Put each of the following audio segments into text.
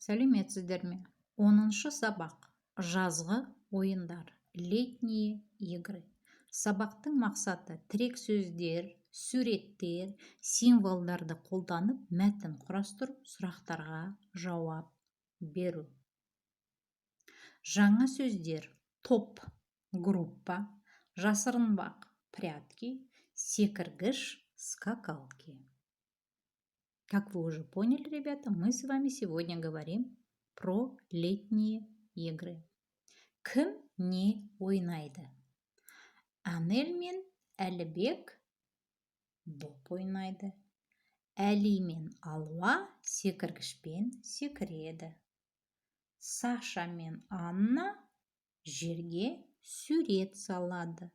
Сәлеметсіздер ме! 10-шы сабақ: жазғы ойындар, летние игры. Сабақтың мақсаты: тірек сөздер, суреттер, символдарды қолданып, мәтін құрастыру, сұрақтарға жауап беру. Жаңа сөздер: топ — группа, жасырынбақ — прятки, секіргіш — скакалки. Как вы уже поняли, ребята, мы с вами сегодня говорим про летние игры. Кім не ойнайды? Анель мен Әлібек доп ойнайды. Әли мен Алуа секіргішпен секіреді. Саша мен Анна жерге сурет салады.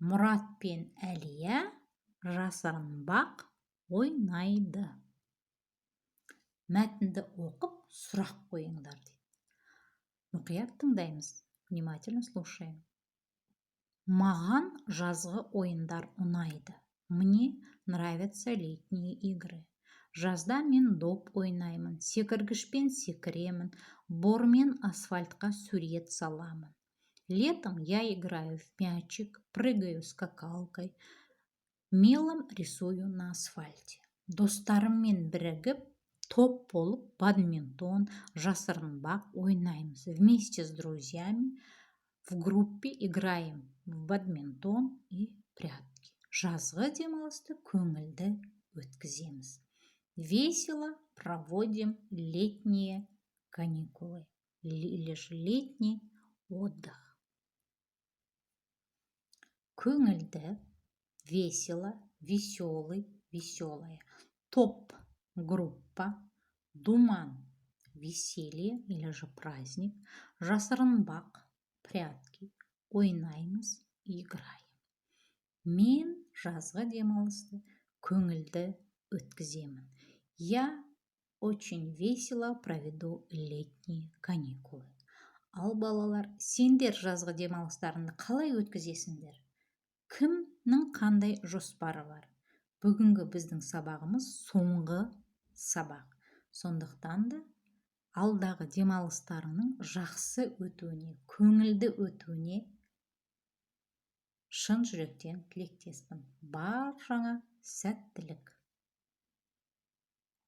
Мұрат пен Әлия жасырынбақ ойнайды. Мәтінді оқып, сұрақ қойыңдар дейді. Мұқият тыңдаймыз, внимательно слушаем. Маған жазғы ойындар ұнайды. Мне нравятся летние игры. Жазда мен доп ойнаймын, секіргішпен секіремін, бормен асфальтқа сурет саламын. Летом я играю в мячик, прыгаю скакалкой, мелом рисую на асфальте. Достарыммен бірігіп, топ болып бадминтон, жасырынбақ ойнаймыз. Вместе с друзьями в группе играем в бадминтон и прятки. Жазғы демалысты көңілді өткіземіз. Весело проводим летние каникулы или же летний отдых. Көңілді — весело, веселый, веселая. Топ — группа, думан — веселье или же праздник, жасырынбақ — прятки, ойнаймыз — играем. Мен жазғы демалысты көңілді өткіземін. Я очень весело проведу летние каникулы. Ал, балалар, сендер жазғы демалыстарыңды қалай өткізесіңдер? Кімнің қандай жоспары бар? Бүгінгі біздің сабағымыз соңғы сабақ, сондықтан да алдағы демалыстарыңның жақсы өтуіне, көңілді өтуіне шын жүректен тілектеспін. Баршаңа сәттілік!